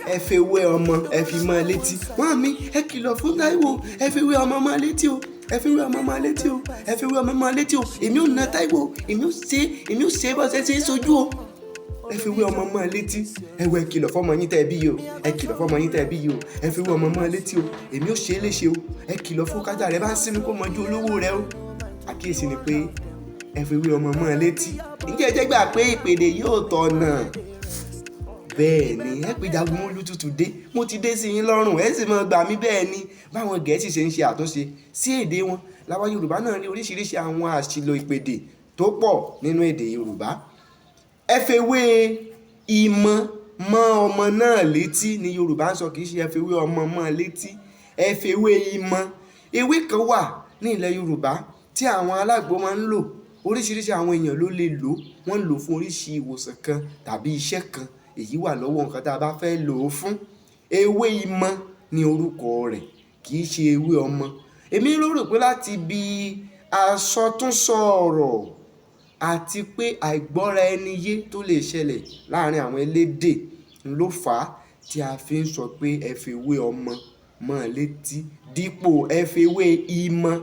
Ẹ fi ewé ọmọ, ẹ fi mọ́ ẹ létí. Wọ́n mi, ẹ kìlọ̀ fún Táíwò, ẹ fi ewé ọmọ mọ́ ẹ létí o, ẹ fi ewé ọmọ mọ́ ẹ létí o, ẹ fi ewé ọmọ mọ́ ẹ létí o. Èmi ò na Táíwò, èmi ò ṣe, èmi ò ṣe bọ́ ṣe ṣe é sojú o. Ẹ fi ewé ọmọ mọ́ ẹ létí. Ẹ wọ, ẹ kìlọ̀ fọ́mọ yín tẹ́ ẹ bí yìí o, ẹ kìlọ̀ fọ́mọ yín tẹ́ ẹ bí yìí o. Ẹ fi ewé ọmọ mọ́ ẹ létí o, èmi ò ṣe é léṣe o. Ẹ kìlọ̀ fún kájà rẹ bá ń sinmi kó mọjú olówó rẹ o. Àkíyèsí ni pé ẹ fi ewé ọmọ mọ́ ẹ létí. Ǹjẹ́ ẹ jẹ́ gbà pé ìpèdè yóò tọ̀nà? Bẹ́ẹ̀ ni, ẹ pé Jagunmólú tútù dé. Mo ti dé sí yín lọ́rùn, ẹ sì máa gbà mí. Bẹ́ẹ̀ ni báwọn Gẹ̀ẹ́sì ṣe ń ṣe àtúnṣe sí èdè wọn, láwa Yorùbá náà ní oríṣiríṣi àwọn àṣìlò ìpèdè tó pọ̀ nínú èdè Yorùbá. Ẹ fi ewé ìmọ̀ mọ́ ọmọ náà létí ni Yorùbá ń sọ, kì í ṣe ẹ fi ewé ọmọ mọ́ létí. Ẹ fi ewé ìmọ̀. Ewé kan wà ní ilẹ̀ Yorùbá tí àwọn alágbo máa ń lò. Oríṣiríṣi àwọn èèyàn ló lè lò. Wọ́n ń lò fún oríṣi ìwòsàn kan tàbí iṣẹ́ kan. Èyí wà lọ́wọ́ nǹkan tá a bá fẹ́ lò ó fún. Ewé ìmọ̀ ni orúkọ rẹ̀, kì í ṣe ewé ọmọ. Èmi ló rò pé láti bí asọtúnsọ ọ̀rọ̀ àti pé àìgbọ́ra ẹni yé tó lè ṣẹlẹ̀ láàrin àwọn elédè ló fà á tí a fi ń sọ pé ẹ fi ewé ọmọ mọ́ ẹ létí dípò ẹ fi ewé ìmọ̀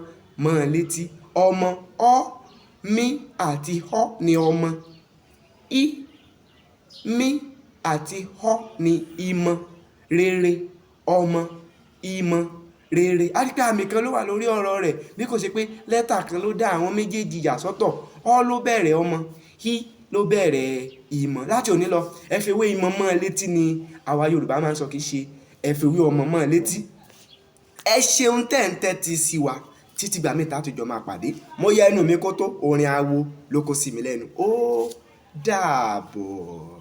mọ́ ẹ létí. Ọmọ, ọ, mí àti ọ ni ọmọ, í, mí àti ọ ni ìmọ̀ rere. Ọmọ, ìmọ̀ rere. A rí pé àmì kan ló wà lórí ọ̀rọ̀ rẹ̀, bí kò ṣe pé lẹ́tà kan ló dá àwọn méjèèjì yà sọ́tọ̀. Ọ ló bẹ̀rẹ̀ ọmọ, í ló bẹ̀rẹ̀ ìmọ̀. Láti òní lọ, ẹ fi ewé ìmọ̀ mọ́ ẹ létí ni àwa Yorùbá máa ń sọ, kì í ṣe ẹ fi ewé ọmọ mọ́ ẹ létí. Ẹ ṣeun tẹ́ ń tẹ́tí sí wa títí gbà mí tá a tún jọ máa pàdé. Mo yẹ ẹnu mi kó tó orin awo ló kó sí mi lẹ́nu. Ó dàbọ̀.